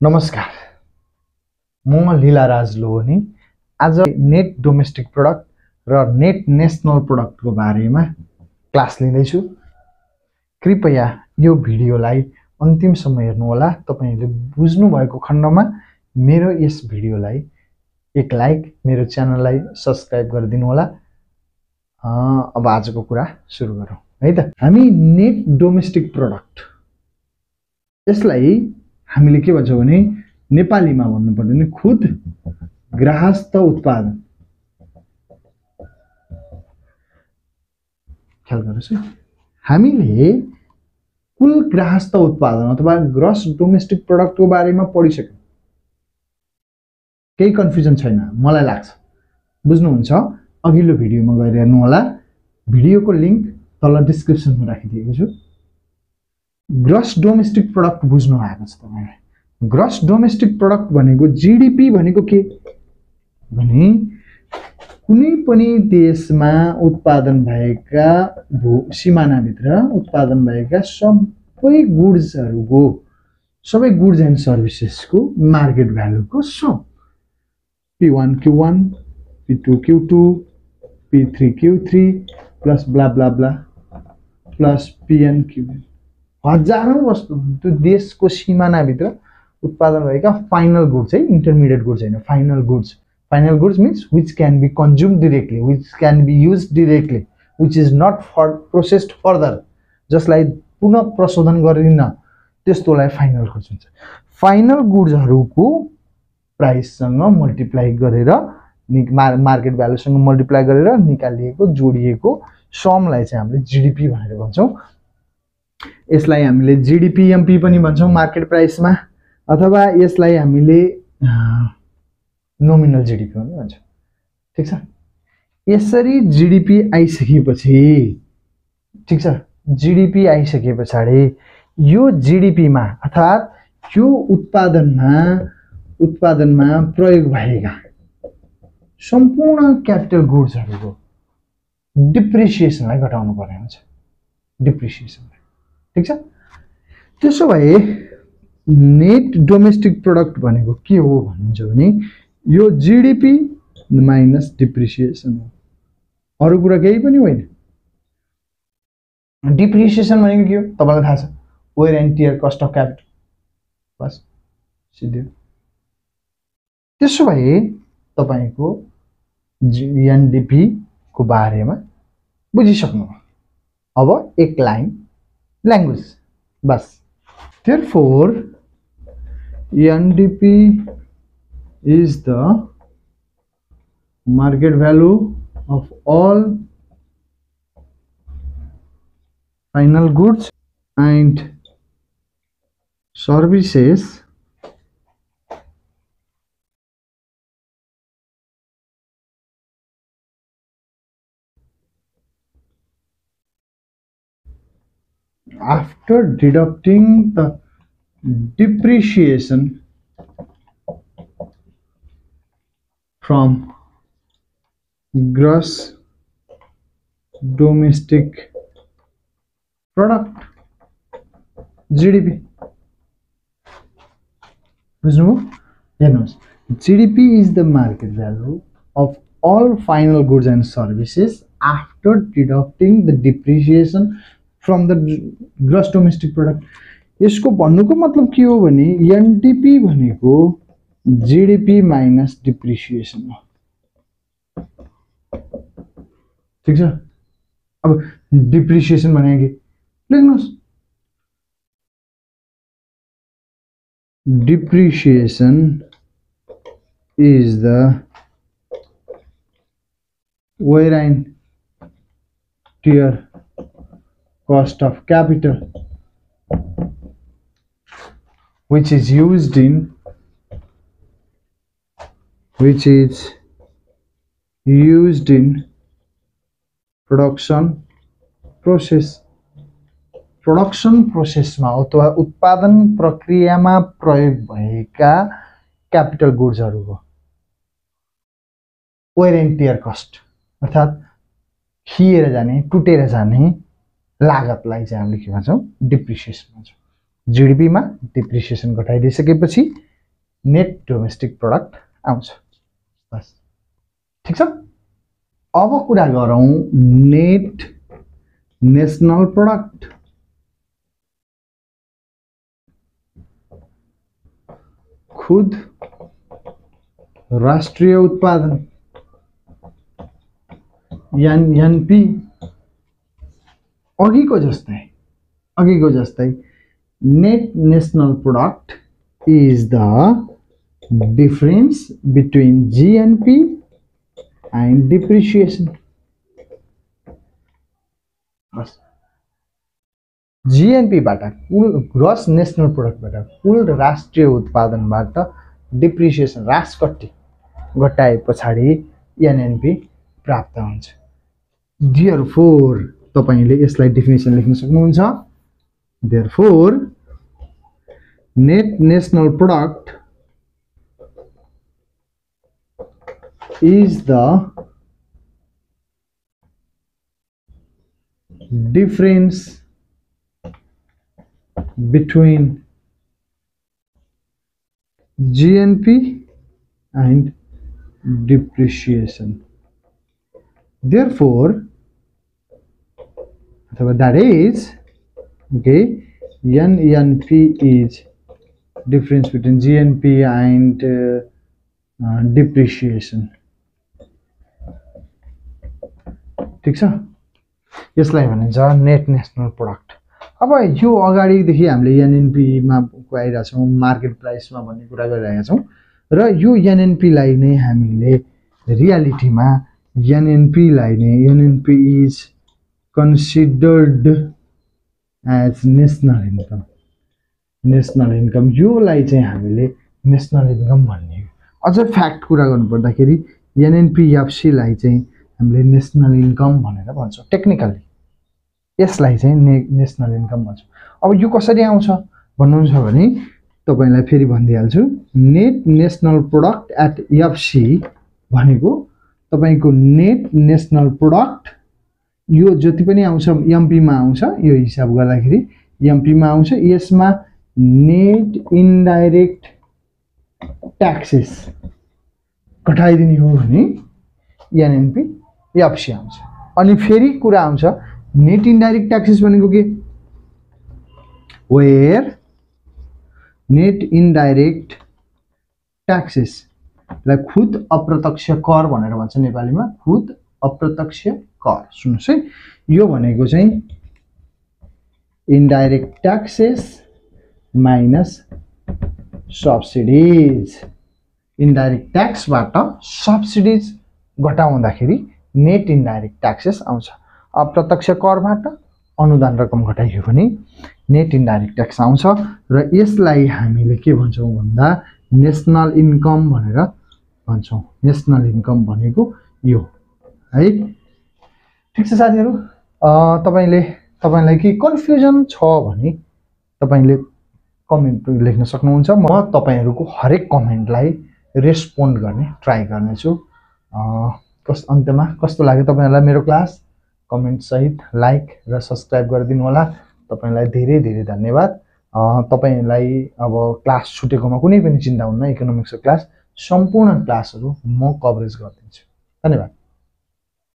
नमस्कार, म लीलाराज लोहनी। आज नेट डोमेस्टिक प्रोडक्ट र नेट नेशनल प्रोडक्टको बारेमा क्लास लिँदैछु। कृपया यो भिडियोलाई अन्तिमसम्म हेर्नुहोला। तपाईहरुले बुझ्नु भएको खण्डमा मेरो यस भिडियोलाई एक लाइक, मेरो च्यानललाई सब्स्क्राइब गरिदिनु होला। अब आजको कुरा सुरु गरौँ है त। हामी नेट डोमेस्टिक प्रोडक्ट, यसलाई हामीले के भन्छौँ भने नेपालीमा भन्नुपर्दा नि खुद गृहस्थ उत्पादन। ख्याल गर्नुस् है, हामीले कुल गृहस्थ उत्पादन अथवा ग्रस डोमेस्टिक प्रोडक्टको बारेमा पढिसक्यौं। केही कन्फ्युजन छैन मलाई लाग्छ, बुझ्नुहुन्छ। अघिल्लो भिडियोमा गएर हेर्नु होला। भिडियोको लिंक तल डिस्क्रिप्सनमा राखिदिएको छु। ग्रस डोमेस्टिक प्रोडक्ट बुझ्नु आएको छ तपाईलाई। ग्रस डोमेस्टिक प्रोडक्ट भनेको जीडीपी भनेको के भने कुनै पनि देशमा उत्पादन भएका सीमानाभित्र उत्पादन भएका सबै गुड्सहरुको, सबै गुड्स एन्ड सर्भिसेसको मार्केट भ्यालुको सम। P1 Q1, P2 Q2, P3 Q3 plus blah blah blah plus PN Q। हजारौं वस्तु त्यो देशको सीमानाभित्र उत्पादन भएका फाइनल गुड्स है, इन्टरमिडिएट गुड्स हैन, final goods. Final goods means which can be consumed directly, which can be used directly, which is not for processed further, जसलाई पुनः प्रशोधन गरिन्न, त्यस्तोलाई फाइनल गुड्स हुन्छ। फाइनल गुड्सहरुको प्राइससँग मल्टिप्लाई गरेर मार्केट भ्यालुसँग मल्टिप्लाई गरेर निकालिएको जोडिएको समलाई चाहिँ हामीले जीडीपी भनेर भन्छौं। यसलाई हामीले जीडीपी एमपी पनि भन्छौं मार्केट प्राइसमा, अथवा यसलाई हामीले नोमिनल जीडीपी पनि भन्छौं। ठीक छ। यसरी जीडीपी आइसकेपछि, ठीक छ, जीडीपी आइसकेपछि यो जीडीपी मा अर्थात यो उत्पादनमा प्रयोग भएका सम्पूर्ण क्यापिटल गुड्सहरुको डिप्रिसिएसनलाई घटाउनु पर्ने हुन्छ। डिप्रिसिएसन, ठीक छ। त्यसो भए नेट डोमेस्टिक प्रोडक्ट भनेको के हो भन्नुहुन्छ भने यो जीडीपी माइनस डिप्रिसिएसन हो, अरु कुरा केही पनि होइन। डिप्रिसिएसन भनेको के हो तपाईलाई थाहा छ, wear and tear cost of capital, बस सिधै। त्यसो भए तपाईको एनडीपी को बारेमा बुझिसक्नु। अब एक line language bus. Therefore, NDP is the market value of all final goods and services after deducting the depreciation from gross domestic product GDP। बुझ्नुभयो? हेर्नुस्, GDP is the market value of all final goods and services after deducting the depreciation from the gross domestic product। यसको भन्नुको मतलब के हो भने NDP भनेको GDP minus depreciation हो। ठीक छ। अब डिप्रिसिएसन भनेको के लेख्नुस्, depreciation is the wear and tear cost of capital which is used in production process। Production प्रोसेसमा अथवा उत्पादन प्रक्रियामा प्रयोग भएका क्यापिटल गुड्सहरुको वेयर एन्ड टियर कस्ट अर्थात खिएर जाने, टुटेर जाने लागतलाई चाहिँ हामीले के भन्छौं, डिप्रिसिएसन भन्छौं। जीडीपी मा डिप्रिसिएसन घटाइदिसकेपछि नेट डोमेस्टिक प्रोडक्ट आउँछ बस ठीक छ। अब कुरा गरौँ नेट नेशनल प्रोडक्ट। खुद राष्ट्रिय उत्पादन एनएनपी। अघिको जस्तै net national product is the difference between GNP and depreciation. GNP बाट कुल ग्रस नेशनल प्रोडक्ट बाट कुल राष्ट्रिय उत्पादन बाट डिप्रिसिएसन ह्रास घटाए पछाडी एनएनपी प्राप्त हुन्छ। Therefore तपाईले यसलाई डेफिनेसन लेख्न सक्नुहुन्छ। Therefore net national product is the difference between GNP and depreciation. Therefore that is okay, NNP is difference between GNP and depreciation. ठीक छ। यसलाई भनिन्छ नेट नेशनल प्रोडक्ट। अब यो अगाडिदेखि हामीले एनएनपी मा आइरहेका छौँ, मार्केट प्राइसमा भन्ने कुरा गरिरहेका छौँ र यो एनएनपी लाई नै हामीले रियालिटीमा NNP is considered as national income. National income योलाई चाहिँ हामीले नेशनल इन्कम भन्ने। अझ फ्याक्ट कुरा गर्नुपर्दाखेरि एनएनपीएफसी लाई चाहिँ हामीले नेशनल इन्कम भनेर भन्छौँ। टेक्निकली यसलाई चाहिँ नेशनल इन्कम भन्छौँ। अब यो कसरी आउँछ भन्नुहुन्छ भने तपाईलाई फेरि भनिदिहाल्छु। Net national product at FC भनेको तपाईको नेट नेशनल प्रोडक्ट यो जति पनि आउँछ एमपी मा आउँछ। यो हिसाब गर्दाखेरि एमपी मा आउँछ। यसमा नेट इनडाइरेक्ट ट्याक्सेस घटाइदिने हो भने एनएनपी एफसी आउँछ। अनि फेरि कुरा आउँछ नेट इनडाइरेक्ट ट्याक्सेस भनेको के, वेयर नेट इनडाइरेक्ट ट्याक्सेस लाई खुद अप्रत्यक्ष कर भनेर भन्छ नेपालीमा। खुद अप्रत्यक्ष कर सुन्नुस् है, यो भनेको चाहिँ indirect taxes minus subsidies. Indirect ट्याक्सबाट सब्सिडीज घटाउँदाखेरि नेट इनडाइरेक्ट ट्याक्सेस आउँछ। अप्रत्यक्ष करबाट अनुदान रकम घटाइयो भने नेट इनडाइरेक्ट ट्याक्स आउँछ र यसलाई हामीले के भन्छौँ भन्दा नेशनल इन्कम भनेर भन्छौँ। नेशनल इन्कम भनेको यो है। ठीक छ साथीहरु, तपाईलाई के कन्फ्युजन छ भने तपाईले कमेन्ट लेख्न सक्नुहुन्छ। म तपाईहरुको हरेक कमेन्टलाई रेस्पोन्ड गर्ने ट्राई गर्नेछु। अन्त्यमा कस्तो लाग्यो तपाईहरुलाई मेरो क्लास? कमेन्ट सहित लाइक र सब्स्क्राइब गरिदिनु होला। तपाईलाई धेरै धेरै धन्यवाद। तपाईलाई अब क्लास छुटेकोमा कुनै पनि चिन्ता हुन्न। इकोनोमिक्सको क्लास सम्पूर्ण क्लासहरु म कभरेज गर्दिन्छु। धन्यवाद।